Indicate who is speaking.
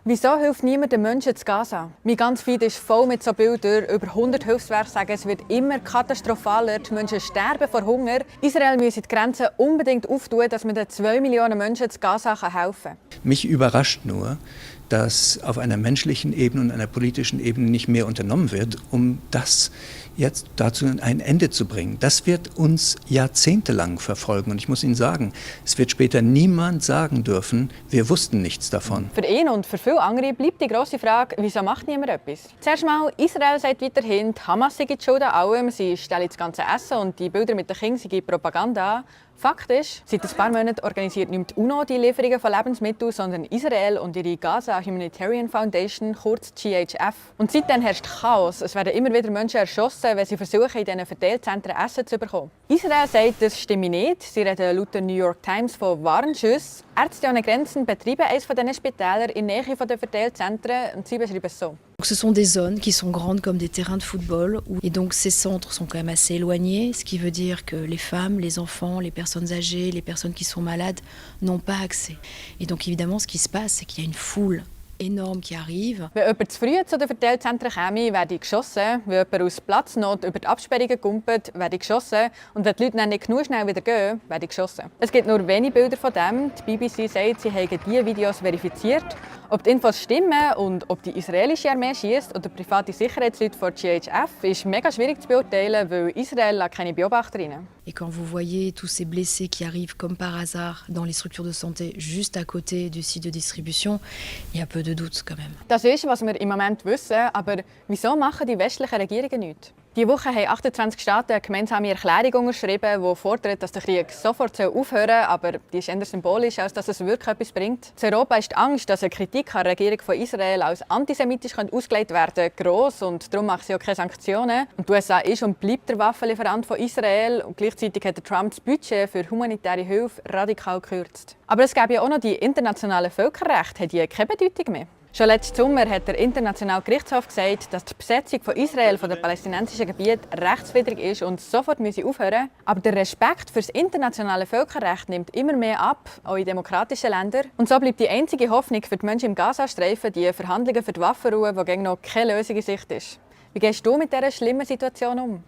Speaker 1: Wieso hilft niemand den Menschen zu Gaza? Mein ganzes Feed ist voll mit so Bildern. Über 100 Hilfswerke sagen, es wird immer katastrophaler. Die Menschen sterben vor Hunger. Israel müsse die Grenzen unbedingt auftun, dass man den 2 Millionen Menschen zu Gaza helfen kann.
Speaker 2: Mich überrascht nur, dass auf einer menschlichen Ebene und einer politischen Ebene nicht mehr unternommen wird, um das jetzt dazu ein Ende zu bringen. Das wird uns jahrzehntelang verfolgen. Und ich muss Ihnen sagen, es wird später niemand sagen dürfen, wir wussten nichts davon.
Speaker 1: Für ihn und für viele andere bleibt die grosse Frage, wieso macht niemand etwas? Zuerst mal, Israel sagt weiterhin, die Hamas sei die Schuld an allem, sie stellen das ganze Essen und die Bilder mit den Kindern sind Propaganda. Fakt ist, seit ein paar Monaten organisiert nicht die UNO die Lieferungen von Lebensmitteln, sondern Israel und ihre Gaza Humanitarian Foundation, kurz GHF. Und seitdem herrscht Chaos. Es werden immer wieder Menschen erschossen, wenn sie versuchen, in diesen Verteilzentren Essen zu bekommen. Israel sagt, das stimme nicht. Sie reden laut der New York Times von Warnschüssen. Ärzte ohne Grenzen betreiben eines dieser Spitäler in der Nähe der Verteilzentren und sie beschreiben es so.
Speaker 3: Ce sont des zones qui sont grandes comme des terrains de football et donc ces centres sont quand même assez éloignés, ce qui veut dire que les femmes, les enfants, les personnes âgées, les personnes qui sont malades n'ont pas accès. Et donc évidemment ce qui se passe, c'est qu'il y a une foule énorme qui arrive.
Speaker 1: Wenn jemand zu früh zu den Verteilzentren käme, werde geschossen. Wenn jemand aus Platznot über die Absperrungen kumpelt, werde geschossen. Und wenn die Leute dann nicht genug schnell wieder gehen, werde geschossen. Es gibt nur wenige Bilder von dem. Die BBC sagt, sie haben diese Videos verifiziert. Ob die Infos stimmen und ob die israelische Armee schießt oder private Sicherheitsleute von GHF, ist mega schwierig zu beurteilen, weil Israel keine Beobachter rein.
Speaker 3: Et quand vous voyez tous ces blessés qui arrivent comme par hasard dans les structures de santé juste à côté du site de distribution, il y a peu de doute quand même.
Speaker 1: Das ist, was wir im Moment wissen, aber wieso machen die westlichen Regierungen nichts? Diese Woche haben 28 Staaten eine gemeinsame Erklärung unterschrieben, die fordert, dass der Krieg sofort aufhören soll, aber die ist eher symbolisch, als dass es wirklich etwas bringt. In Europa ist die Angst, dass eine Kritik an der Regierung von Israel als antisemitisch ausgelegt werden kann, gross und darum macht sie auch keine Sanktionen. Und die USA ist und bleibt der Waffenlieferant von Israel und gleichzeitig hat Trump das Budget für humanitäre Hilfe radikal gekürzt. Aber es gäbe ja auch noch die internationalen Völkerrechte, hat die keine Bedeutung mehr. Schon letzten Sommer hat der Internationale Gerichtshof gesagt, dass die Besetzung von Israel von den palästinensischen Gebieten rechtswidrig ist und sofort aufhören müsse. Aber der Respekt für das internationale Völkerrecht nimmt immer mehr ab, auch in demokratischen Ländern. Und so bleibt die einzige Hoffnung für die Menschen im Gazastreifen die Verhandlungen für die Waffenruhe, wo gegen noch keine Lösung in Sicht ist. Wie gehst du mit dieser schlimmen Situation um?